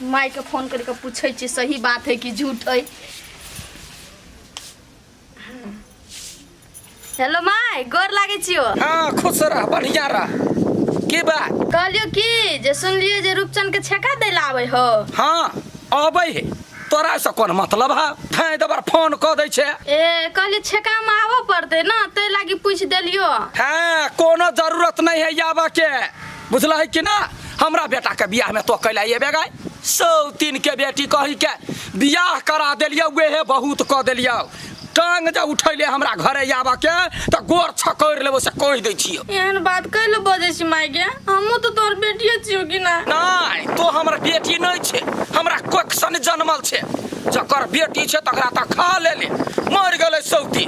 मायके फोन करि कऽ पूछै छियै सही बात है कि झूठ है। हेलो my, गोर लागै छियो। हाँ, खुश रह, बढ़िया रह। की बात? कहलियो कि जे सुनलियो जे रूपचंद के छेका दै ला आबै हो। हाँ, अबै है। तोरा से कोन मतलब है? धाय दबर फोन कऽ दै छै। ए कहलियो छेका में आबऽ पड़तै ना, तै लागी पूछ देलियो। हाँ, कोनो जरूरत नहीं है आबऽ के, बुझल है कि ना? हमरा बेटा के बियाह में तो कैला एबे गए, 103 के बेटी कही के बियाह करा देलियो, वेहे बहुत कऽ देलियो। टांग जे उठैले हमरा घरे आबऽ के तऽ गोर छकैर लेबो, से कहि दै छियो। एहन बात कैले बजै छी माय गे? हमहूँ तऽ तोहर बेटिए छियौ कि ना? नहि, तो हमर बेटी नहि छै, हमरा कोख सन जनमल छै। जकर बेटी छै तकरा तऽ खा लेले, मरि गेलै सौती,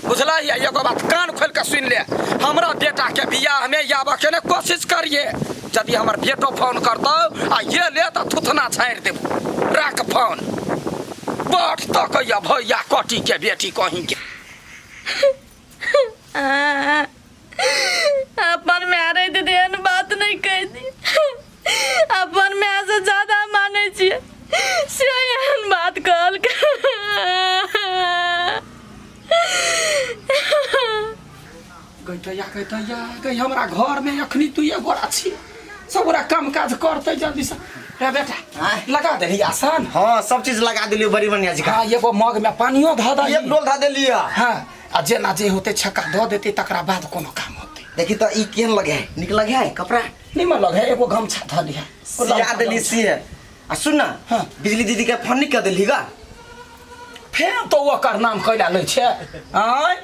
बुझलही? एगो बात कान खोलि कऽ सुनि ले, हमरा बेटा के बियाह में आबऽ के ने कोशिश करिए। यदि हमर बेटो फोन करतौ आ ये ले तऽ थुथना छाड़ि देबो। राख फोन। बड़ तकैया भैया कटी के बेटी कहीं के। अपन माय रहते तऽ एहन बात नहि कहि दी। अपन माय से ज्यादा मानै छियै से एहन बात कहलकै। गैतैया गैतैया गै, हमरा घर में अखनी तू एगो छी, सब गोरा काम काज करते जल्दी से। रे बेटा, आँय? लगा देली आसन? हाँ, सब चीज लगा दिलियो, बड़ी बढ़िया जी। हाँ, एगो मग में पानियो धऽ दही। एक डोल धऽ देलियो। हाँ, आ जेना जे होते छक्का धऽ देते, तकरा बाद कोनो काम होते। देखी तो ई केहन लगे है? निक लगे है कपड़ा? निमन लगे है, एगो गमछा धऽ लिहा। सिया देली सिए। आ सुन ना, हाँ। बिजली दीदी के फोन नहीं कर देली गा? फेर तो ओकर नाम कैला लै छै? आँय,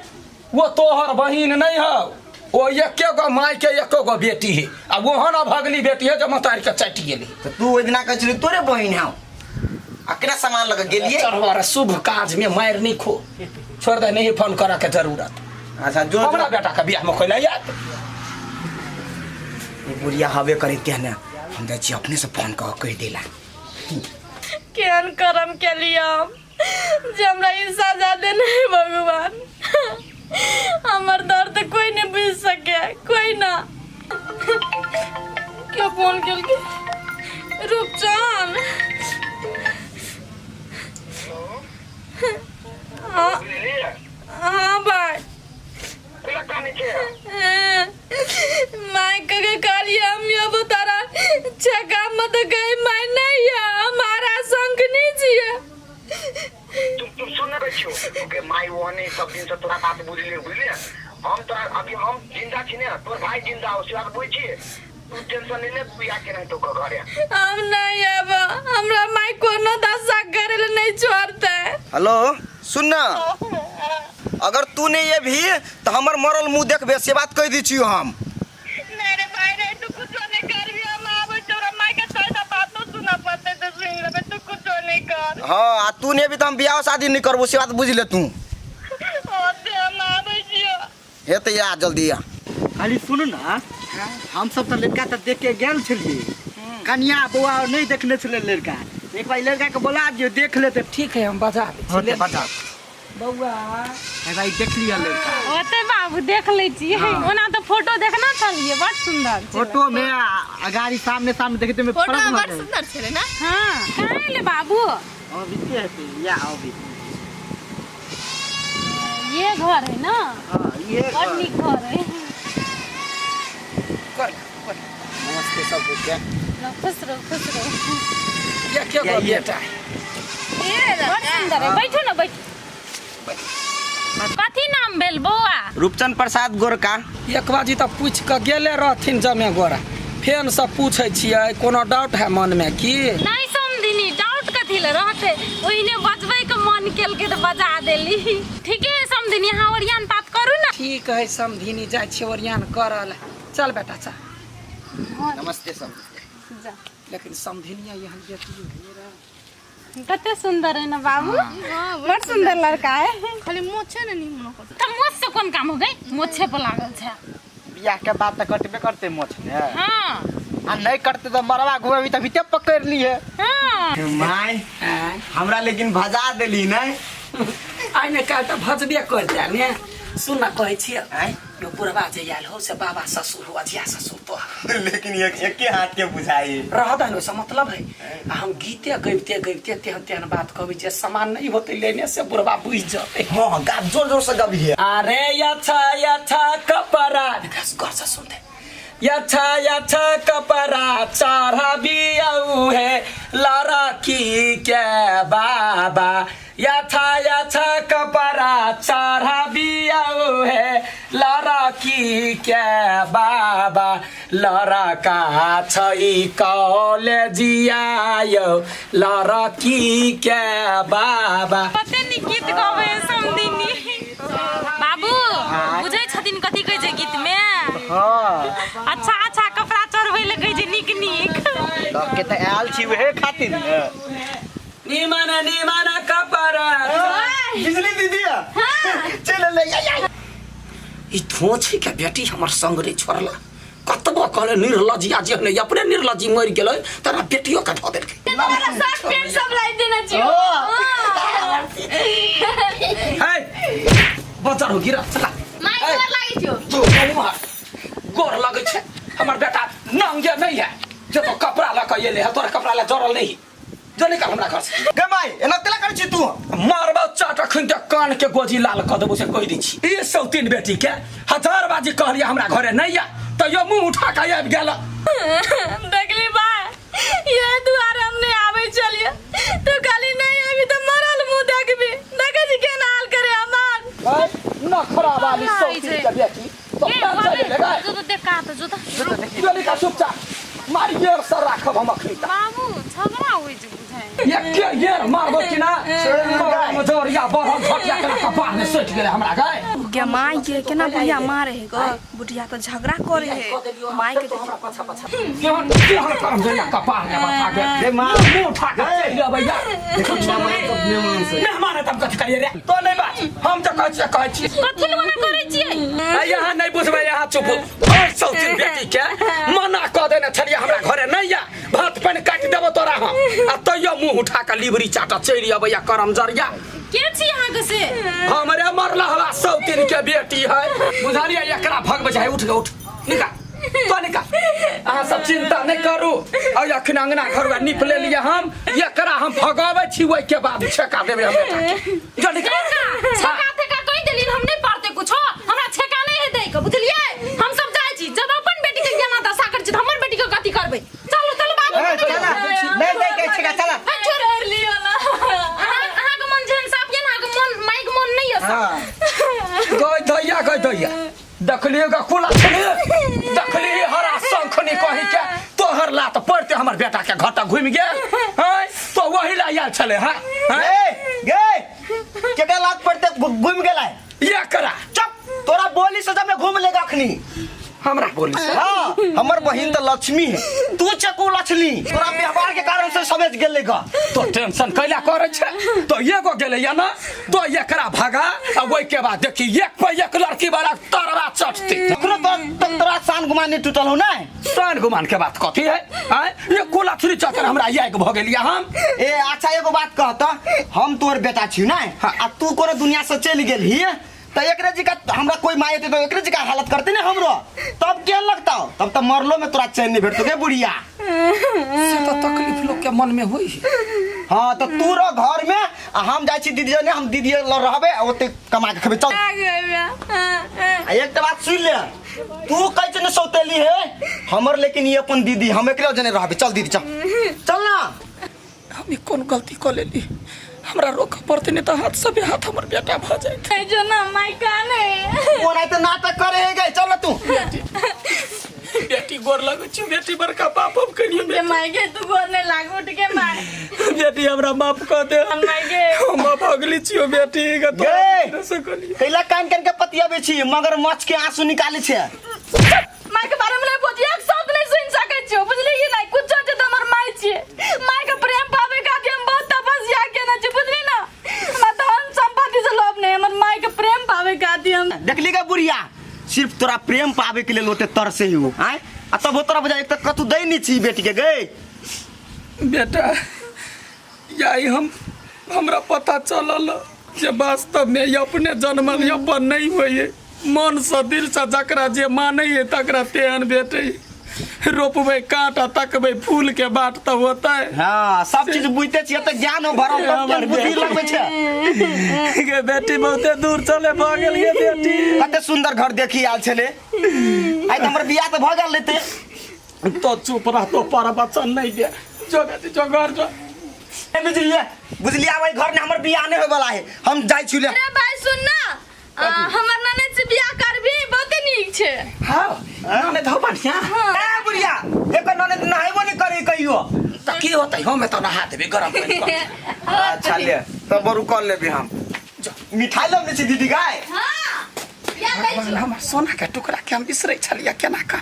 वो तोहर बहिन नहीं हौ, ओ एके गो माय के एको गो बेटी है, आ ओहन अभगली बेटी है जे मतार के चाटि गेली। तो तू ओहि दिना कहै छली तोरे बहिन हौ, आ केना सामान लऽ के गेलियै? चढ़वा रे, शुभ काज में मारि नहीं खो, छोड़ दे, नहीं फोन करे के जरूरत। अच्छा, जो हमरा बेटा के बियाह में कैला याद। ई बुढ़िया हवे करे ते ने, हम जाइ छी अपने से फोन कऽ कहि देला। केहन करम केलियै हम जे हमरा ई सजा देने है भगवान? हमर दर्द कोई नहीं बुझ सके, कोई ना। क्यों फोन केलकै? रूपचंद। हाँ हाँ भाई, माय के कहलिए हम ये तारा छका मत गई माय नहीं है, हमारा संग नहीं जिए। तुम तुम सुन रहे छो ओके my वो नहीं सब दिन से तोरा बात बुझलिए, बुझलिए? हम तोरा अभी हम जिंदा छी ने, तोर भाई जिंदा हो, से बात बुझ छी। तू टेंशन नहीं ले, तू या के नहीं तो घरे हम नहीं आब, हमरा माय कोनो दशा करे ले नहीं छोड़ते। हेलो, सुन ना, अगर तू नहीं एबही तो हमर मरल मुंह देखबे, से बात कहि दै छियौ हम। नहीं रे भाई रे, तू कुछो नहीं करबी, हम आबै तोरा माय के तोरा बात तो सुना पड़ते तो सुन लेबे, तू कुछो नहीं कर। हाँ, आ तू नहीं एबही तो हम बियाह शादी नहीं करबो, से बात बुझ ले तू। ओते हम आबै छियो। हे तऽ या जल्दी या। खाली सुनू ना, हम सब तऽ लड़का तऽ देख के गेल छलियै, कनिया बौआ नहीं देखने छलै लड़का। एक बार लड़का के बोला दियौ, देख लेते। ठीक है, हम बजा दै हाँ, छी। बजा। बौआ। हे भाई, देख लिअ लड़का। ओते बाबू देख लै छियै। ओना तऽ फोटो देखना छलियै, बड़ सुंदर छलै। फोटो में आ गाड़ी सामने सामने देखते में फोटो फर्क भऽ बड़ जाइ। सुंदर छलै ना? हाँ, कहाँ एलै बाबू? अबिते हेतै, या अभी। ये घर है ना? हाँ, ये बड़ घर। नीक घर है। कर। नमस्ते सब के। लो, खुश रहो, खुश रहो। एके गो बेटा है। बड़ सुंदर है। बैठो ना, बैठो। कथी नाम भेल बौआ? रूपचंद प्रसाद गोरका। एक बाजी तऽ पूछि कऽ गेले रहथिन जमे गोरा, फेन से पूछै छियै, कोनो डाउट है मन में की? नहीं समधिनी, डाउट कथी ले रहते, ओहिने बजबै के मन केलकै तऽ बजा देली। ठीके है समधिनी, अहाँ ओरियान पात करू ना। ठीक है समधिनी, जाइ छियै ओरियान करल। चल बेटा चल। नमस्ते सब। जा। लेकिन समधिनिया यहाँ बेटी है रे। कते सुंदर है ना बाबू? बड़ सुंदर लड़का है। खाली मोछे ने नहीं मनो तऽ मोछ से कोन काम हो गई, मोछे पर लागल छै। बियाह के बाद तऽ कटबे करते मोछ ने। हाँ। आ नहीं करते तो मरवा घुमेबी तभी ते पकड़ लिए। हाँ। माय, आँय? हमरा लेकिन भजा देली नहीं। आइ ने काल्हि तऽ भजबे कर जाय ने। सुन ना कहै छियै आँय? यो बुढ़वा जे आयल हो से बाबा ससुर हो अजिया ससुर तो लेकिन एक एके हाथ के बुझाई रह दहन ओहिसँ मतलब है आ हम गीते गबिते गबिते तेहन तेहन बात कहबै जे सामान नहीं होतै लेने से बुढ़वा बुझि जेतै हाँ गा जोर जोर से गबिहे अरे अच्छा अच्छा कपड़ा विकास गौर से सुनते अच्छा अच्छा कपड़ा चढ़बियौ हे लड़की के बाबा अच्छा अच्छा कपड़ा चढ़बियौ हे लड़की के बाबा लड़का छै कॉलेजिया यौ लड़की के बाबा कते नीक गीत गबै समदिनी बाबू बुझै छथिन कथी कहै छै गीत में हाँ अच्छा अच्छा कपड़ा चढ़बै लए कहै छै नीक नीक के तऽ आयल छी उहे खातिर ने निमन निमन कपड़ा बिजली दीदी चल ले या, या। ई धोछी के बेटी हमर संग नहीं छोड़ला कतबो कहले निर्लजिया जे नहि अपने निर्लजी मरि गेलै तोरा बेटियो के धऽ देलकै वाला शर्ट पैंट सब लाई देना चाहिए है बजर हो गिरा चला माय गोर लागै छियो जो बउआ गोर लगै छै हमर बेटा नंगे नहीं है जे तो कपड़ा लऽ कऽ एले है तोरा कपड़ा लए जरल नहीं जो निकाल हमरा घर से गे माय एना केला करै छी तू मारबौ चाट अखन तक कान के गोजी लाल कऽ देबो से कहि दै छी ई सौतीन बेटी के हजार बाजी कहलियै हमरा घरे नहीं आ तैयो मुंह उठा के आबि गेल देखली बा ये दुआरे हम नहीं आवे चलिए तू खाली नहीं आबी तो मरल मुंह देखबी देखे छी केना हाल करे हमार नखरा वाली सौतीन के बेटी तो ए, पैर चले ले गए जो तो देख कहाँ तो जो तो जो निकाल चुपचाप मारिए सर राखब हम अखनी तक बाबू झगड़ा होइ छै बुझाइ एके येर मारबो कि ना मजोरिया बढ़ल घटिया के कपार में सटि गेलै हमरा गए गे माय गे केना बुढ़िया मारे है ग बुढ़िया तो झगड़ा करे है माय के देख पाछा पाछा केहन केहन करम जरिया कपार में बता के रे माँ। मुंह उठा के चलि अबैया मेहमान है तब कथी करिए रे तो नहीं बात हम तो कहै छियै कहै छियै कथी लए मना करै छियै आ यहाँ नहीं बुझबै यहाँ चुप और सौतीन बेटी के मना कऽ देने छलियै हमरा घरे नहीं या भात पानि काटि देबो तोरा हम आ तैयो मुंह उठा के लिबरी चाटा चलि अबैया करम जरिया के छी अहाँके से हमरे मरला हवा सौतीन के बेटी है बुझलियै एकरा भगबै छै उठ उठ निकाल तो निकाल अहाँ सब चिंता नहीं करू आ अखन अंगना घर वा निप लेलियै हम एकरा हम भगाबै छी ओहि के बाद छेका देबै हम बेटा के जो निकाल छेका छेका तेका कहि देलिन हम नहि पढ़ते कुछो हमरा छेका नहि है दै के बुझलियै हम सब जाइ छी जब अपन बेटी के ज्ञान दशा करै छी तऽ हमर बेटी के कथी करबै चलू चलू बाबू ए, चला नहीं नहीं के छेका चला ए, छोड़ कर लियो ना अहाँ अहाँके मन जेहन साफ ये ने अहाँके मन माइक मन नहि यऽ साफ। हाँ गई दैया गई दैया देखलिए ग कुला छली देखली हरा शंखनी कही के तोहर लात पड़ते हमर बेटा के घटा घुमि गेल हैं तो वही ला आयल छले हैं हैं ए गे केकरा लात पड़ते घूम गेलै ये करा चुप तोरा बोली से जब घूम लेगा अखनी हमरा बोली से हाँ हमर बहिन तो लक्ष्मी है तू चकू लक्ष्मी तोरा व्यवहार के कारण से समझ गेले गा तो टेंशन कैला करे छै तो एगो गेलै या ना तो एकरा भगा आ ओहि के बाद देखी एक पे एक लड़की बड़ा तरवा चटती कखनो तो तक तोरा शान गुमान नहीं टूटल हो ना शान गुमान के बात कथी है आँय ये कोला छुरी चक्कर हमरा याग भ गेल या हम ए अच्छा एगो बात कह त हम तोर बेटा छी ना हाँ। आ तू कोनो दुनिया से चलि गेल ही त एकरे जी का हमरा कोई माय एते तो एकरे जी का हालत करते ने हमरो तब केहन लगता तब त मरलो में तोरा चैन नहीं भेटतो गे बुढ़िया से तो तकलीफ लोग के मन में होई है हाँ तो तू रह घर में आ हम जाइ छी दीदी जने हम दीदी लग रहबे आ ओते कमा के खेबे चल आ गए आ एक बात सुन ले तू कहै छै ने सौतेली है हमर लेकिन ई अपन दीदी हम एकरे जने रहबे चल दीदी चल चल ना हम ई कोन गलती कऽ लेली हमरा रोकऽ पड़तै नहि तऽ हाथ सबे हाथ हमर बेटा भऽ जाइत जो ना माय काने ओनाहिते नाटक करे है गए चल ना तू बेटी गोर लगै छी बेटी बड़का पाप हम करियो के माय के तू गोर नहीं लाग उठ के माय बेटी हमरा माफ कऽ दे माय के हम अभगली छियो बेटी के गे। तोरा सकलियो कैला कान कान के पतियाबे छी मगर मछ के आंसू निकाले छे माय के बारे में नहीं बोलिए एक शब्द नहीं सुन सके छियो बुझली कि नहीं कुछ छै त हमर माय छिए माय के प्रेम पावे खातिर हम बहुत तपस्या केने छी बुझली ना हमरा धन संपत्ति से लोभ नहीं हमर माय के प्रेम पावे खातिर हम देखली गे बुढ़िया सिर्फ तोरा प्रेम पावे के लेल ओते तरसे ही हो आय आ तब तोरा बुझा एक त कतू दै नहीं छी बेटी के गए बेटा यही हम हमरा पता चलल जे वास्तवमे ई अपने जनमल अपन नहि होइए मनसँ दिलसँ जकरा जे मानैए तकरा तेहन भेटै रोपबै काँट आ तकबै फूलके बाट तऽ होतै। हाँ, सब चीज बुझते छियै तऽ ज्ञान हो भरल, तब केहन बुद्धि लगबै छै। गे बेटी, बहुते दूर चले भऽ गेल गे बेटी। कते सुंदर घर देखी आयल छलै। आइ तऽ हमर बियाह तऽ भऽ गेल रहतै। तो चुप रहतो, पर बचन नहीं दे, जो बेटी जो, घर जो। ए, बुझलियै बुझलियै, आब एहि घर में हमर बियाह नहि होय वाला है, हम जाइ छी ले। अरे भाई सुन ना, हमर ननद से बियाह करबी, बहुते नीक छै। हाँ, ननद हो बढ़िया। ए बुढ़िया, एकर ननद नहेबो नहि करे कहियो। तऽ की होतै, हम एतऽ नहा देबै गरम पानि कऽ। अच्छा ले, तब बरू कर लेबी हम। मिठाई लऽ छी दीदी गाय। हाँ, या दै छी। हमर सोना के टुकड़ा के हम बिसरै छलियै केना कऽ।